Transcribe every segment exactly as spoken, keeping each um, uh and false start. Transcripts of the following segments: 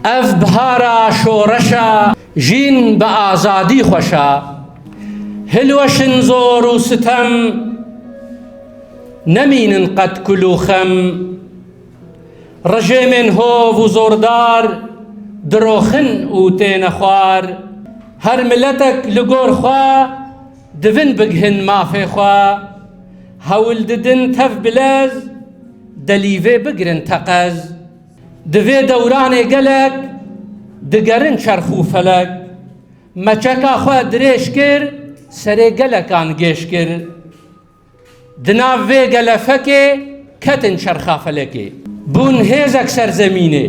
Ev bihara şoreşa jîn bi azadî xweşa. Hilweşin zor û sitem, nemînin qet kul û xem. Rejêmên hov û zordar diroxin û têne xwar. Her miletek li gor xwe divin bigihin mafê xwe. Hewl didin tev bilez, delîvê bigirin teqez. Di vê dewranê gelek digerin çerx û felek. Me çeka xwe dirêj kir, serê gelekan gêj kir. Di nav vê gelefekê ketin çerxa felekê. Bûn hêzek ser zemînê.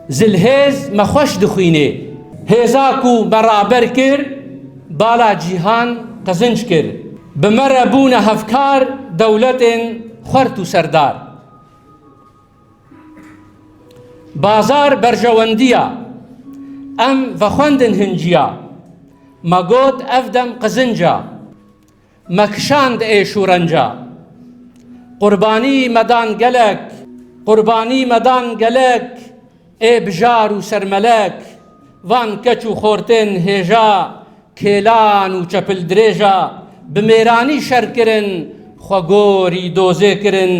Zilhêz me xweş dixwînê. Hêza ku me raber kir, bala cîhan qezinc kir. Bi me re bûne hevkar dewletên xwert û serdar. Bazar berjewendiya, em vexwendin hinciya. Me got ev dem qizinca, me kişand êş û renca. Qurbanî me dan gelek, qurbanî me dan gelek, ê bijar û sermelek, van keç û xortên hêja, kêlan û çepildirêja, bi mêranî şer kirin, xwe gorî dozê kirin.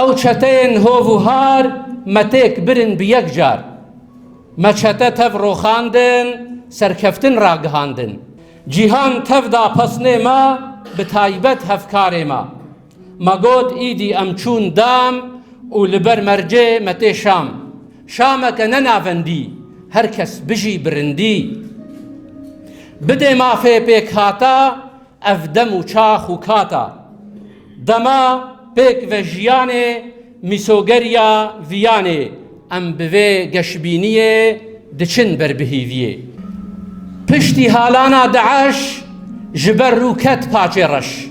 Ew çeteyên hov û har me têk birin bi yek car. Me çete tev roxandin, serkeftin ragihandin. Cîhan tev da pesnê me, bi taybet hevkarê me. Me got, îdî em çûn dam û li ber mercê me tê Şam. Şameke ne navendî, her kes bijî bi rindî. Bidê mafê pêkhata, ev dem û çax û kata. Dema pêk ve jiyanê, mîsogeriya viyanê, em bi vê geşbîniyê diçin ber bi hîviyê. Piştî halana DAIŞ ji ber rû ket paçê reş.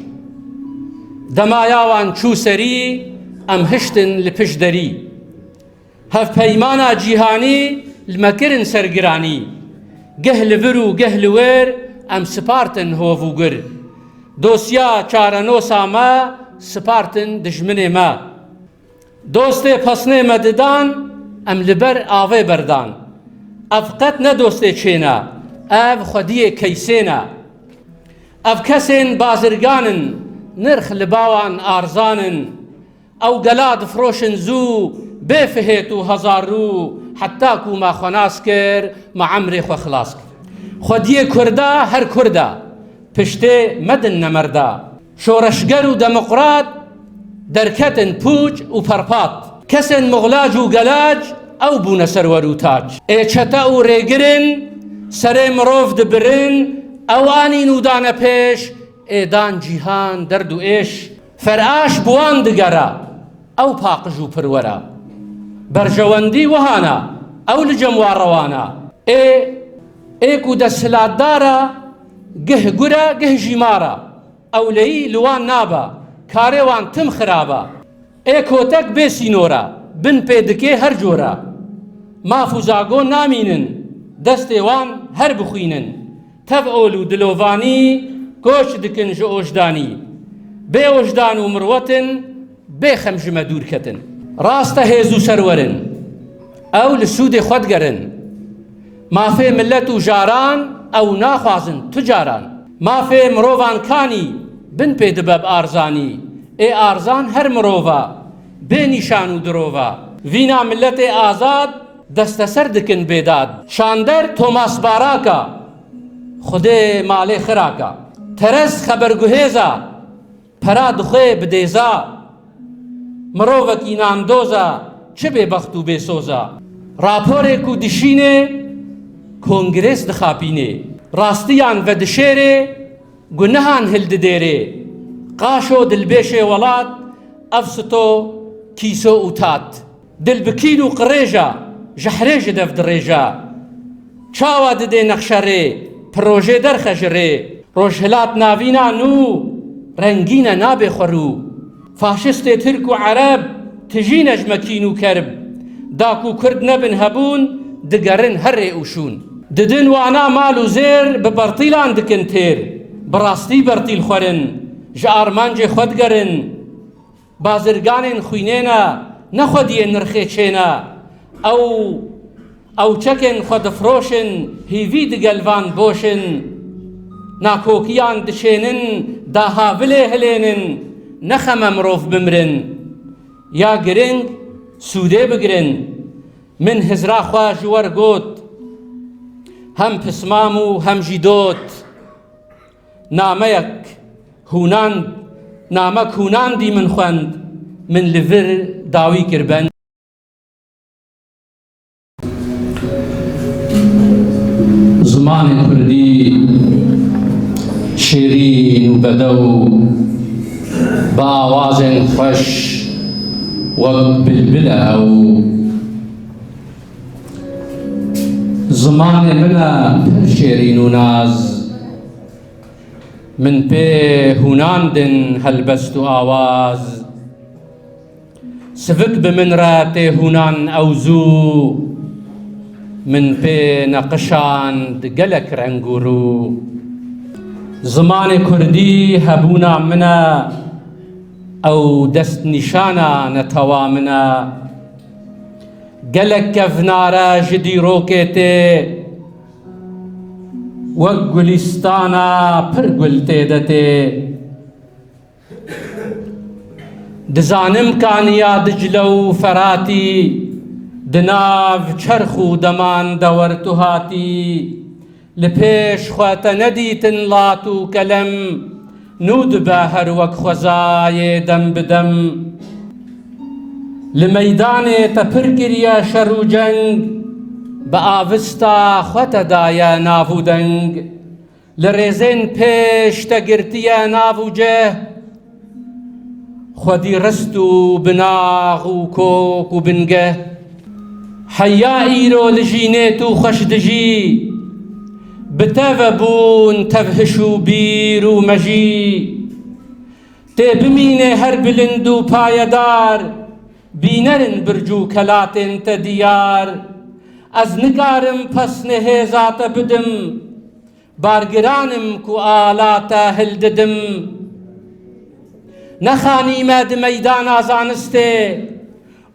Dema ya wan çû serî, em hiştin li pişt derî. Hevpeymana cîhanî li me kirin sergiranî. Geh li vir û geh li wir em sipartin hov û gur. Dosya çarenosa me sipartin dijminê me. Dostê pesnê me didan, em li ber avê berdan. Ev qet ne dostê çêne, ev xwediyê keysê ne. Ev kesên bazirgan in, nirx li bawan arzan in. Ew gela difroşin zû, bê fihêt û hezar rû, heta ku me xwe nas kir, me emrê xwe xilas kir. Xwediyê Kurda her Kurda, piştê me din nemerda. Şoreşger û demokrat derketin pûç û perpat. Kesên muxlac û gelac ew bûne serwer û tac. Ê çete û rêgirin serê mirov dibirin, ew anîn û dane pêş, ê dan cîhan derd û êş. Feraş bi wan digera, ew paqij û pirwera. Berjewendî wihana, ew li cem wa rewana. Ê, ê ku desthilatdara, gih gura, gih jî mara. Ewleyî li wan naba, karê wan tim xiraba. Ê kotek bê sînora, bin pê dikê her cora. Maf û zago namînin, destê wan her bixwînin. Tev ol û dilovanî koç dikin ji ojdanî. Bê ojdan û mirwetin, bê xem ji me dûr ketin. Rast e hêz û serwer in, ew li sûdê xwe digerin. Mafê milet û jaran ew naxwazin tu caran. Mafê mirovan kanî bin pê dibe bi arzanî. Ê arzan her mirova, bê nîşan û dirova. Vîna miletê azad desteser dikin bêdad. Şander Thomas Baraka, Xwedê malê xiraka. Terez xeberguhêza, pera dixwê bi dêza. Mirovekî nandoza, çi bêbext û bêsoza. Raporê ku dişînê, kongrês dixapînê. Rastiyan vedişêrê, gunehan hildidêrê. Qaşo dilbêşê welat, ev sito, kîso û tat. Dil bi kîl û qirêja, jehrê ji dev dirêja. Çawa didê nexşe rê, pirojê derxe ji rê. Rojhilat navîna nû, rengîne nabe xwerû. Faşistê Tirk û Ereb, tijîne ji me kîn û kerb. Da ku Kurd nebin hebûn, digerin her rê û şûn. Didin wana mal û zêr, bi bertîlan dikin têr. Bi rastî bertîl xwerin, ji armancê xwe digerin. Bazirganên xwînê ne, ne xwediyê nirxê çê ne. Ew, Ew çekên xwe difroşin, hîvî digel van boşin. Nakokiyan dişênin, dahavilê hilênin, nexeme mirov bimrin. Ya giring, sûdê bigirin. Min hizra xwe ji wer got, hem pismam û hem jî dot. Nameyek hûnan, namek hûnan dî min xwend, min li vir dawî kir bend. Zimanê kurdî şêrîn û bedew, bi awazên xweş wek bilbil e ew. Zimanê min e pir şêrîn û naz, min pê hûnandin helbest û awaz. Sivik bi min re tê hûnan ew zû, min pê neqişand gelek reng û rû. Zimanê kurdî hebûna min e, ew destnîşana netewa min e. Gelek kevnare ji dîrokê tê, wek gulîstana pir gul tê de tê. Dizanim kaniya Dicle û Feratî, di nav çerx û deman de wer tu hatî. Li pêş xwe te nedîtin lat û kelem, nû dibe her wek xwezayê dem bi dem. Li meydanê te pir kiriye şer û ceng, bi avista xwe te daye nav û deng. Li rêzên pêş te girtiye nav û cih, xwedî rist û binax û kok û bingeh. Heya îro li jînê tu xweş dijî, bi te ve bûn tevhiş û bîr û mejî. Tê bimînê her bilind û payedar, bînerin birc û kelatên te diyar. Ez nikarim pesnê hêza te bidim, bargiran im ku ala te hildidim. Nexanîme di meydana zanistê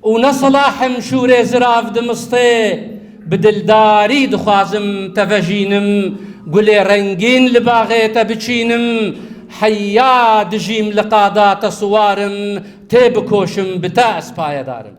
û ne silah im şûrê zirav dimistê. Bi dildarî dixwazim te vejînim, gulê rengîn li baxê te biçînim. Heya dijîm li qada te siwar im, tê bikoşim bi te ez payedar im.